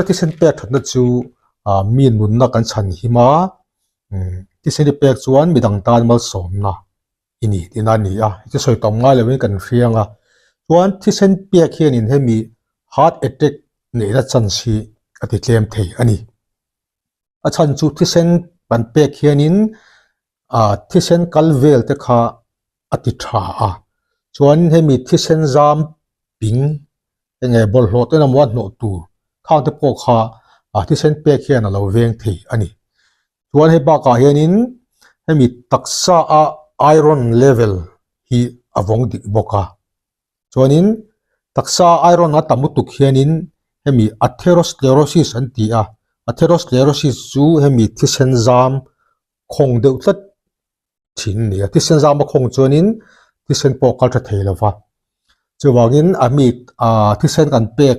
Thisen pek thatna chu mi nunna kan chhan him a, thisen i pek chuan midang tan malsawmna i ni tihna a ni a, heti sawi tam ngai lovin kan hriang a. Chuan thisen pek hianin hemi heart attack neihna chance hi a ti tlem thei a ni. A chhan chu thisen kan pek hianin ah thisen kal vel te kha a ti tha a chuan hemi thisen zam ping enge bawlhhlawh te emaw a hnawh tur khang te pawh kha ah thisen pek hian a lo veng thei a ni chuan hei bakah hianin hemi taksa a iron level hi a vawng dik bawk a. Chuanin taksa iron a tam lutuk hianin hemi atherosclerosis an ti a, atherosclerosis chu hemi thisen zam khawng deuh tlat thin a ni a, thisen zam a khawng chuanin thisen pawh a kal tha thei lo va, chuvangin a mi ah thisen kan pek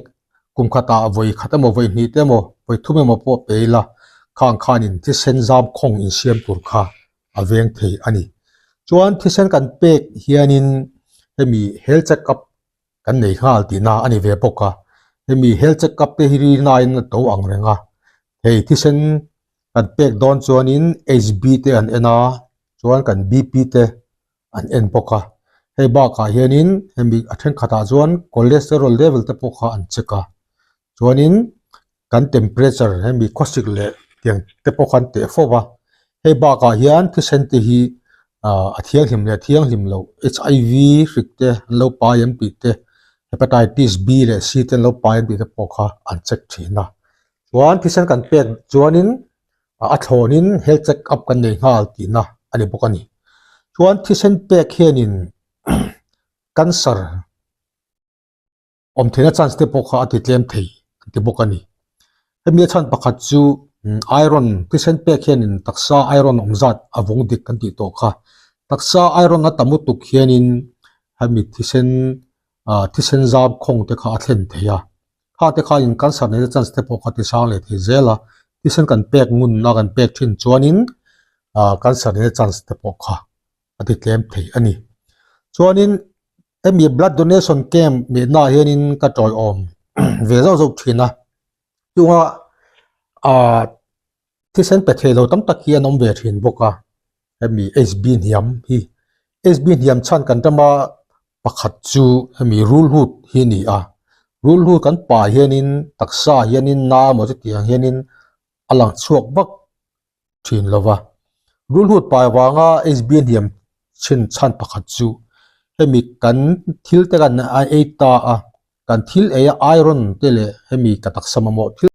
kum khatah vawi khat emaw vawi hnih te emaw vawi thum emaw pawh pe ila khang khanin thisen zam khawng insiam tur kha a veng thei a ni. Chuan thisen kan pek hianin hemi health check up kan nei nghal tihna a ni ve bawk a, hemi health check up te hi rinain a to ang reng a, hei thisen kan pek dawn chuanin H_B te an en a, chuan kan B_P te an en bawk a, hei bakah hianin hemi a thenkhatah chuan cholesterol level te pawh kha an check a, chuanin kan temperature hemi khawsik leh tiang te pawh khan teh fo va, hei bakah hian thisen te hi ah a thianghlim leh thianghlim loh H_I_V hrik te an lo pai an tih te hepatitis B leh C te an lo pai an tih te pawh kha an check thin a, chuan thisen kan pek chuanin a thlawnin health check up kan nei nghal tihna a ni bawk a ni. Chuan thisen pek hianin cancer awm theihna chance te pawh kha a ti tlem thei an ti bawk a ni. Hemi a chhan pakhat chu iron thisen pek hianin taksa iron awm zat a vawng dik kan tih tawh kha. Taksa iron a tam lutuk hianin hemi thisen ah thisen zam khawng te kha a thlen thei a. Kha te khain cancer neihna chance te pawh kha ti sang leh thei zel a, thisen kan pek ngunna kan pek thin chuanin ah cancer neihna chance te pawh kha a ti tlem thei a ni. Chuanin hemi blood donation camp neihna ah hianin ka tawiawm ve zauh zauh thin a, chunga ah thisen pe thei lo tam tak hi an awm ve thin bawk a, hemi H_B hniam hi. H_B hniam chhan kan rama pakhat chu hemi rulhut hi a ni a, rulhut kan pah hianin taksa hianin na emaw chutiang hianin a lang chhuak vak thin lo va. Rulhut pai vanga HB hniam chhin chhan pakhat chu hemi kan thil te kan ei ta a, kan thil ei a iron te leh hemi ka taksa mamawh thil.